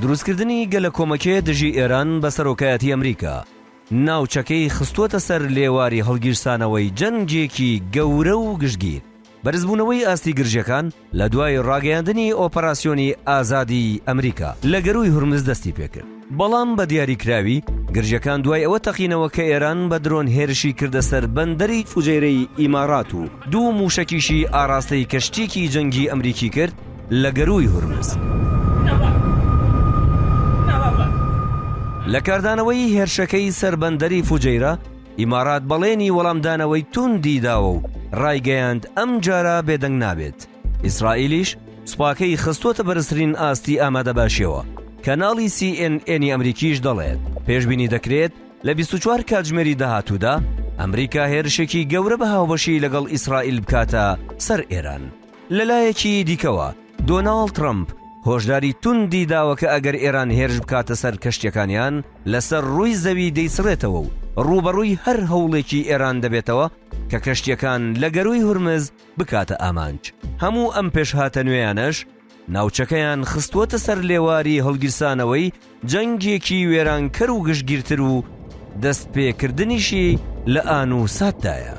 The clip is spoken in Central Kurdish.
دروستکردنی گەلەکۆمەکێ دژی ئێران بە سەرۆکایەتی ئەمریکا، ناوچەکەی خستووەتە سەر لێواری هەڵگیرسانەوەی جەنگێکی گەورە و گشتگیر. بەرزبوونەوەی ئاستی گرژییەکان لە دوای ڕاگەیاندنی ئۆپەراسیۆنی ئازادی ئەمریکا لە گەرووی هورمز دەستی پێکرد، بەڵام بە دیاریکراوی گرژییەکان دوای ئەوە تەقینەوە کە ئێران بە درۆن هێرشی کردە سەر بەندەری فوجەیرەی ئیمارات و دوو مووشەکیشی ئاراستەی کەشتییەکی جەنگی ئەمریکی کرد لە گەرووی هورمز. لە کاردانەوەی هێرشەکەی سەر بەندەری فوجەیرە، ئیمارات بەڵێنی وەڵامدانەوەی توندی داوە و ڕایگەیاند ئەمجارە بێدەنگ نابێت. ئیسرائیلیش سوپاکەی خستووەتە بەرزترین ئاستی ئامادەباشیەوە. کەناڵی سی ئێن ئێنی ئەمریکیش دەڵێت، پێشبینی دەکرێت لە 24 کاتژمێری داهاتوودا ئەمریکا هێرشێکی گەورە بە هاوبەشی لەگەڵ ئیسرائیل بکاتە سەر ئێران. لەلایەکی دیکەوە، دۆناڵد ترەمپ هۆشداری توندی داوە کە ئەگەر ئێران هێرش بکاتە سەر کەشتییەکانیان، لەسەر ڕووی زەوی دەیسڕێتەوە و ڕووبەڕووی هەر هەوڵێکی ئێران دەبێتەوە کە کەشتییەکان لە گەرووی هورمز بکاتە ئامانج. هەموو ئەم پێشهاتە نوێیانەش ناوچەکەیان خستووەتە سەر لێواری هەڵگیرسانەوەی جەنگێکی وێرانکەر و گشتگیرتر و دەستپێکردنیشی لە ئان و ساتدایە.